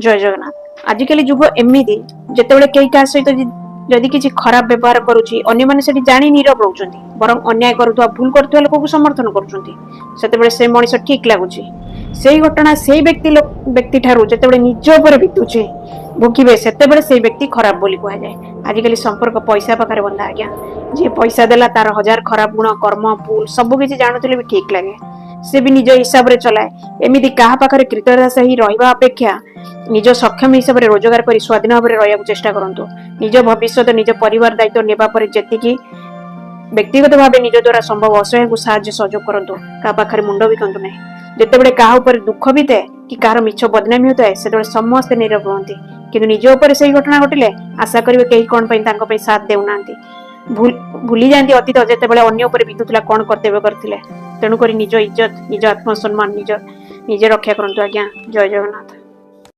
ଜୟ ଜଗନ୍ନାଥ। ଆଜିକାଲି ଯୁଗ ଏମିତି, ଯେତେବେଳେ କେହି କାହା ସହିତ ଯଦି କିଛି ଖରାପ ବ୍ୟବହାର କରୁଛି, ଅନ୍ୟମାନେ ସେଠି ଜାଣି ନୀରବ ରହୁଛନ୍ତି, ବରଂ ଅନ୍ୟାୟ କରୁଥିବା, ଭୁଲ କରୁଥିବା ଲୋକକୁ ସମର୍ଥନ କରୁଛନ୍ତି। ସେତେବେଳେ ସେ ମଣିଷ ଠିକ ଲାଗୁଛି। ସେଇ ଘଟଣା ସେଇ ବ୍ୟକ୍ତି ଠାରୁ ଯେତେବେଳେ ନିଜ ଉପରେ ବିତୁଛି, ଭୋଗିବେ, ସେତେବେଳେ ସେଇ ବ୍ୟକ୍ତି ଖରାପ ବୋଲି କୁହାଯାଏ। ଆଜିକାଲି ସମ୍ପର୍କ ପଇସା ପାଖରେ ବନ୍ଧା ଆଜ୍ଞା। ଯିଏ ପଇସା ଦେଲା, ତାର ହଜାର ଖରାପ ଗୁଣ, କର୍ମ, ଭୁଲ ସବୁ କିଛି ଜାଣୁଥିଲେ ବି ଠିକ ଲାଗେ। ସେ ବି ନିଜ ହିସାବରେ ଚଲାଏ। ଏମିତି କାହା ପାଖରେ କ୍ରୀତଦାସ ହେଇ ରହିବା ଅପେକ୍ଷା ନିଜ ସକ୍ଷମ ହିସାବରେ ରୋଜଗାର କରି ସ୍ୱାଧୀନ ଭାବରେ ରହିବାକୁ ଚେଷ୍ଟା କରନ୍ତୁ। ନିଜ ଭବିଷ୍ୟତ, ନିଜ ପରିବାର ଦାୟିତ୍ୱ ନେବା ପରେ ଯେତିକି ବ୍ୟକ୍ତିଗତ ଭାବେ ନିଜ ଦ୍ୱାରା ସମ୍ଭବ, ଅସହାୟଙ୍କୁ ସାହାଯ୍ୟ ସହଯୋଗ କରନ୍ତୁ। କାହା ପାଖରେ ମୁଣ୍ଡ ବିକନ୍ତୁ ନାହିଁ। ଯେତେବେଳେ କାହା ଉପରେ ଦୁଃଖ ବିତେ କି କାହାର ମିଛ ବଦନାମୀ ହେଉଥାଏ, ସେତେବେଳେ ସମସ୍ତେ ନୀରବ ରୁହନ୍ତି। କିନ୍ତୁ ନିଜ ଉପରେ ସେଇ ଘଟଣା ଘଟିଲେ ଆଶା କରିବେ କେହି କଣ ପାଇଁ ତାଙ୍କ ପାଇଁ ସାଥ ଦେଉନାହାନ୍ତି। ଭୁଲି ଯାଆନ୍ତି ଅତୀତ, ଯେତେବେଳେ ଅନ୍ୟ ଉପରେ ବିତୁଥିଲା, କଣ କର୍ତ୍ତବ୍ୟ କରିଥିଲେ। ତେଣୁକରି ନିଜ ଇଜ୍ଜତ, ନିଜ ଆତ୍ମସମ୍ମାନ ନିଜେ ରକ୍ଷା କରନ୍ତୁ ଆଜ୍ଞା। ଜୟ ଜଗନ୍ନାଥ।